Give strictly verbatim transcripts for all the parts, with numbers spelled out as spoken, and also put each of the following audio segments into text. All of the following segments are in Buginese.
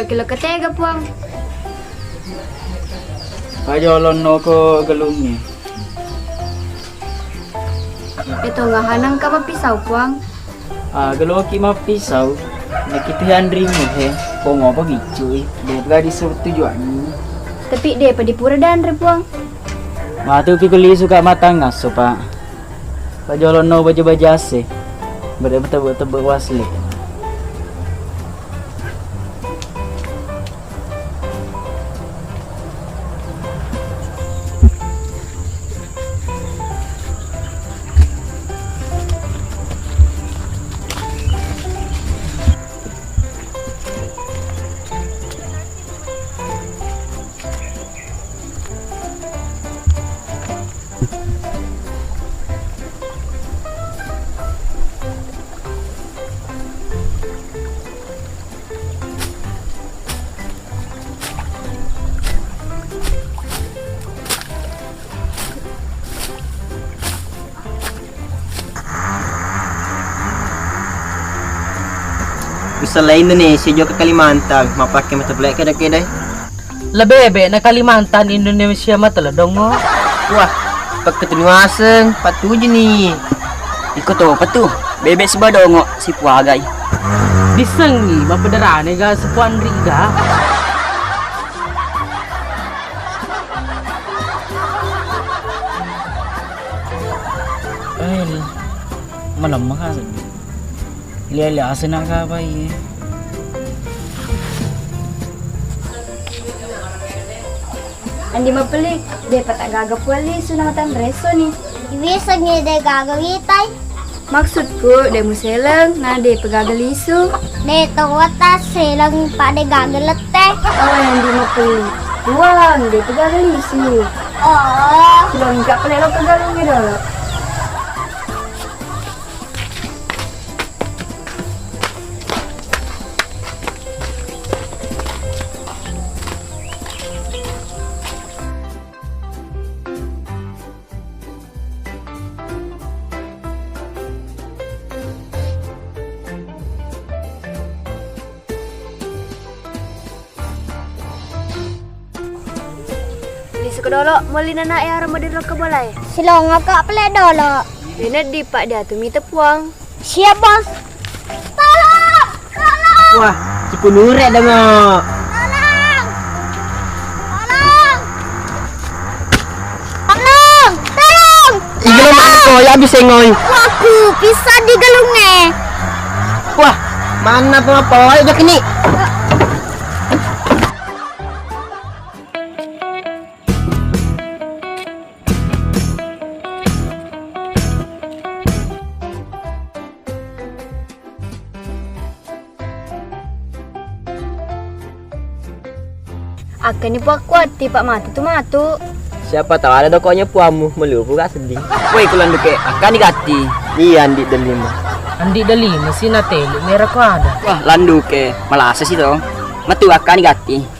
Kelo ketega, Puang. Pajolonno ko gelungnge. Eto ngahanang ka mappisau, Puang. Ah, geloki mappisau. Nakitu anrimu he. Ko mopa biccui. Dega disuruh tujuanni. Tapi de pa dipura danre, Puang. Matu ki kulisu ka matang aso, Pak. Pajolonno baja-baja ase. Bere tebbe-tebbe wasle. Usala Indonesia jokka Kalimantan, mappake mata pole keda-keda. Lebebe na Kalimantan Indonesia mata ledongo. Wah, pakketunu aseng, patujuni. Iko topa tu, bebe siba dongo, sipuagai. Disengi, bapederane ga sipuanri ga. Eh, malemma ka seddi. Lia-lia asena ka apa iye. Andi mapeli, de patagaga puali sunatan reso ni. Wisengi de gaga witai. Maksudku, de museleng, na de pegaga lisu. De tawata seleng pa de gaga lette. Awa yang di mapeli. Buang, de pegaga lisu. Oh. Sudah minta pelelo ke galungnya dulu. Lisu ko dolo, moli nana e ara model rokka bola e. Silongo ka pele dolo. Rineddi pak diatu mita puang. Siap, Bos. Tolong! Tolong! Wah, cipunure demo. Tolong! Tolong! Tolong! Tolong! Igelo mangko, ya bisa ngoi. Waku, bisa digelunge. Wah, mana pengapa? Ayo, jak ini. Akkani puakkuatti pak matu tu matu. Siapa tahu ada dokonya puammu, melupu gak sedih. Woi, ku Landuke, akkani gatti. Iya, Andi Delima. Andi Delima sih na telu mera ko ada. Wah, Landuke, malasa sih to. Metu akkani gatti.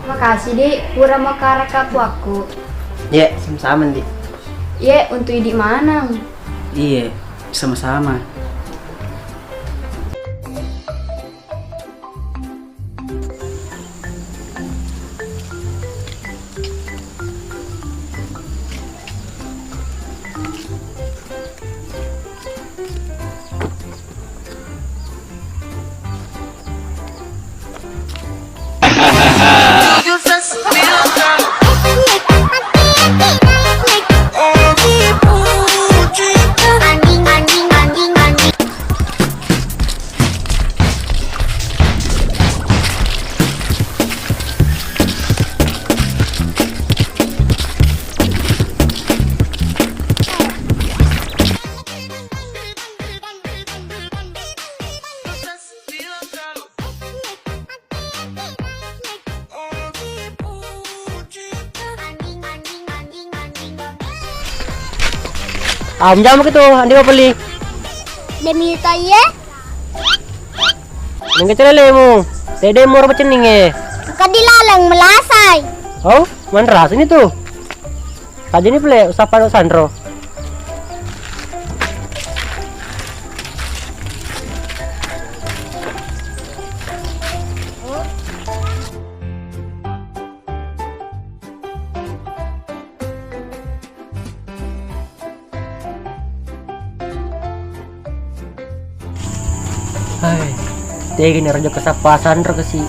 Makasih, Dik. Pura makaraka puakku. Ye, sama-sama, Dik. Ye, untuk Idik maneng. Iye, sama-sama. Am jam kitu, andi mapelli. Demi taye. Nengke celelemu. Tede moro pacenninge. Kadi laleng melasai. Oh, manrasani tu. Kajini pele usappa sanro. Hai, tegi ni raja kesappa sanro kesi.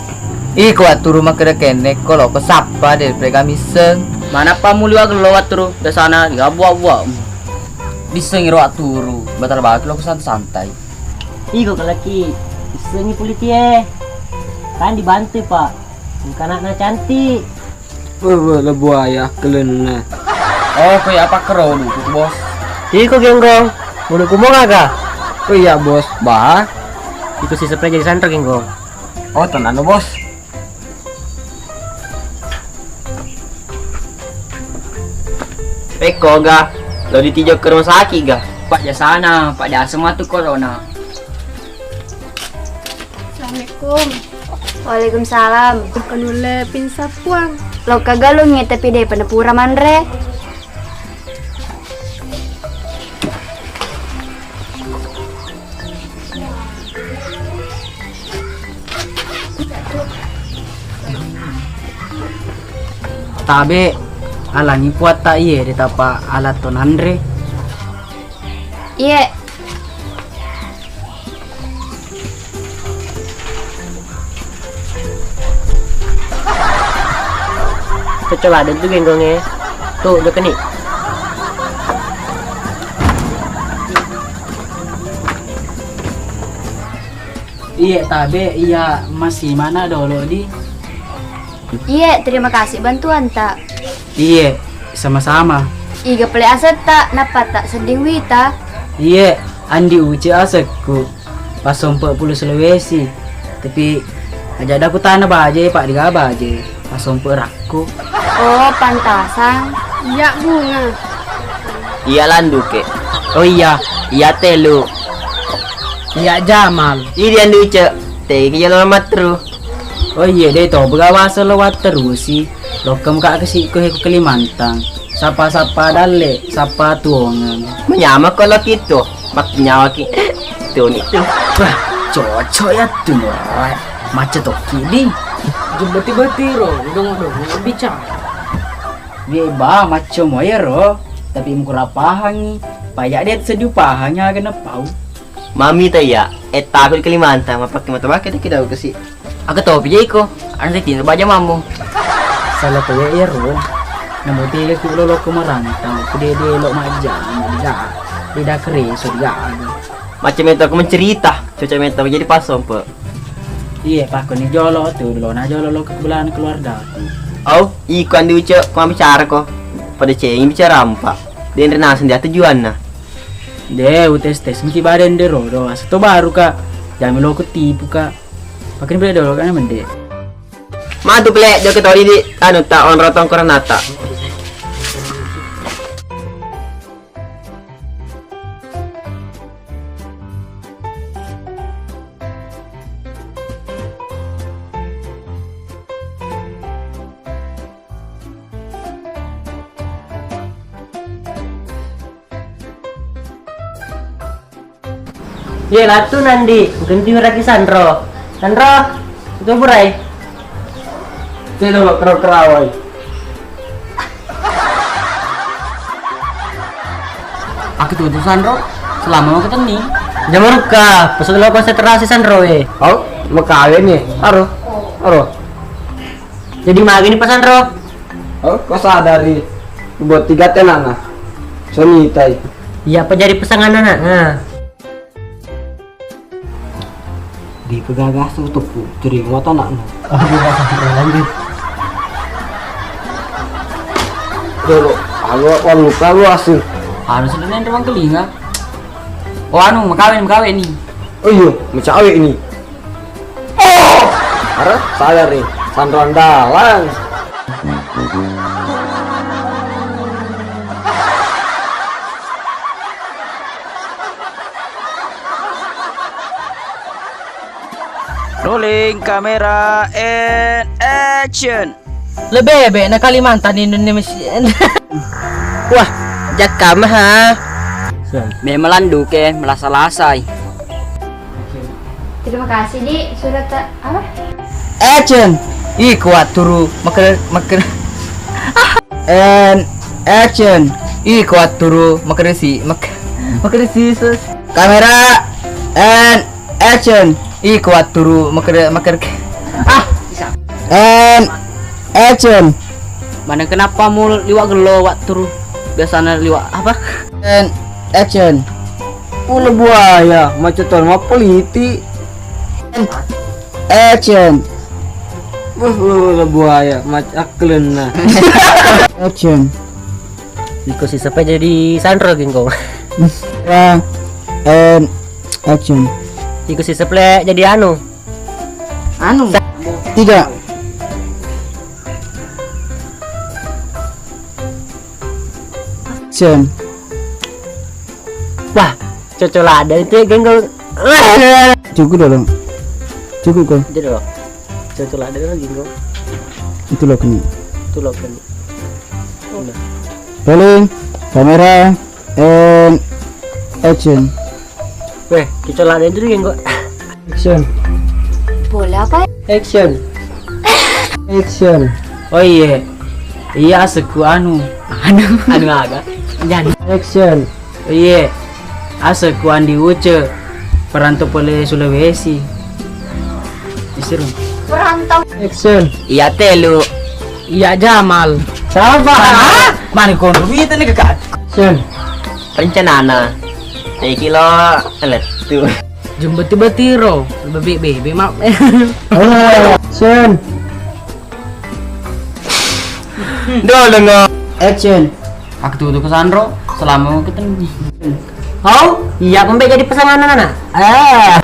Iko atturu makkeda kenne, ko lo ko sappa de pega misseng. Manappa muli wa lo watturu, biasana digabuak-buak. Disseng iro atturu, batal baki lo ko santai-santai. Iko kelaki, issengi pulitie. Kan dibantu, Pak. Engka anakna cantik. Weh, weh, le buaya, kelenna. Oh, ko iya pakkero dulu, Bos. Iko, Genggong. Bulu kumo gaga? Ko iya, Bos. Bah. Iko si sepre jadi sanro, Genggong. Oh, tenang, Bos. Pekko ga, lo ditijo ke rumah sakit ga? Pak jasana, Pak jasa matu corona. Assalamualaikum. Waalaikumsalam. Ko nulle pingsan puang. Lo kagalungnge tapi de pernah pura manre. Tabe, alangi puatta iye, de tapa alatto nanre. Iye. Kecola de tu Genggong e. Tu, jokeni. Iye, tabe, iya masih mana dolo di? Iye, terima kasih bantuan ta. Iye, sama-sama. Iga pale asetta, nappa ta sedding wita. Iye, Andi Uce asekku. Pasompe Pulo Sulawesi. Tapi aja daku tana baje, Pak, diga baje. Pasompe rakku. Oh, pantasang. Iya, Bunga. Iya, Landuke. Oh iya, iya, Telu. Iya, Jamal. Iya, Andi Uce. Tegi jalo matteru. Oh iye, de to, begawa selo watterusi. Lokkem ka kesi ko he ko Kalimantan. Sapa-sapa dalle, sapa tuongan. Menyama ko lo kitu, mak nyawa ki. Tuh ni tuh. Wah, cocok ya tuh, Norai. Macet toki di. Jebeti-beti ro, dong dong bicara. Ye ba, macam ya ro. Tapi mukura pahangi. Paya de sedu pahangi aga nepau. Mami ta iya, eh, takut Kalimantan, mapakke mata bake tu kita kesi. Aga topi je iko, anre tino baja mammu. Salah to ya ero. Namo tega ku lolo ko marantau, ku dede lo majjama, da. Beda kere, surga. Macam itu aku mencerita, cocok meta jadi pasompe. Iya, pakko ni jolo tu, dulu na jolo lo ke belahan keluarga. Au, iko Andi Uce, ko bicara ko. Pada cengi bicara ampa. Denre naseng dia tujuanna. De, utes-tes miki badan de rodo, asa to baru ka. Jami lo ku tipu ka. Pakai beda dolo kan mende. Matu pele, jauh ke tadi di anu ta onro tongkoronata. Ye, latu nandi, genti uraki Sanro. Sanro, itu burai. Saya dulu kerau-kerawai. Aku tuh, tuh Sanro, selama mau ketemu. Jamarukka, pesan lo konsentrasi Sanro, eh. Oh, mau kawin nih. Aro, aro. Jadi magi ni Pak Sanro? Oh, kok sadari buat tiga tenana. Sonitai. Iya, apa jadi pasangan anak? Nah. Di pegagas tuh tuh, curi mata anak. Oh, iya, Pak Sanro, lanjut. Dulu, aku, aku lupa lu asli. Anu sudah nih ruang telinga. Oh, anu, mau kawin, mau kawin nih. Oh iya, mau cawe ini. Oh! Ara, sadar nih, Sanro Andalan. Rolling, kamera, and action. Lebih bebe na Kalimantan Indonesia. Wah, jakka maha. Memang landuke melasa-lasai. Terima kasih di surat ta-, apa? Action. Iko watturu maker-, maker-, and action. Iko watturu makeresi, mak-, makeresi sus. Kamera, and action. Iko watturu maker-, maker-, ah. And action. Mana kenapa mu liwat gelo watturu? Biasanya liwat apa? And action. Ulah buaya, macam tuan apa liti? And action. Wah, ulah, ulah buaya, macam aklenna. Action. Iko si sepe jadi sanro, Genggo. Ya, and action. Iko si seple jadi anu. Anu. Tiga. Action. Wah, cocok lada itu ya, Genggo. Cukup dulu. Cukup kok. Itu dulu. Cocok lada itu, Genggo. Itu loh kena. Itu loh kena. Udah. Rolling, kamera, and action. Weh, kita lada itu, Genggo. Action. Boleh apa? Action. Action. Oh iye. Iya, asekku anu. Anu. Anu aga? Jangan. Action. Oh iye. Asekku Andi Uce. Perantau pole Sulawesi. Isirung. Perantau. Action. Iya telu. Iya Jamal. Sabar. Hah? Mana kono? Kita nih, Kak. Action. Rencanana. Teki lo lettu. Jumpa tiba tiro, bebe bebe mak. Action. Dolo ngo. Action. Aku tuh ke Sandro, selama ketemu. Hau, iya pembe jadi pasangan anak. Ah.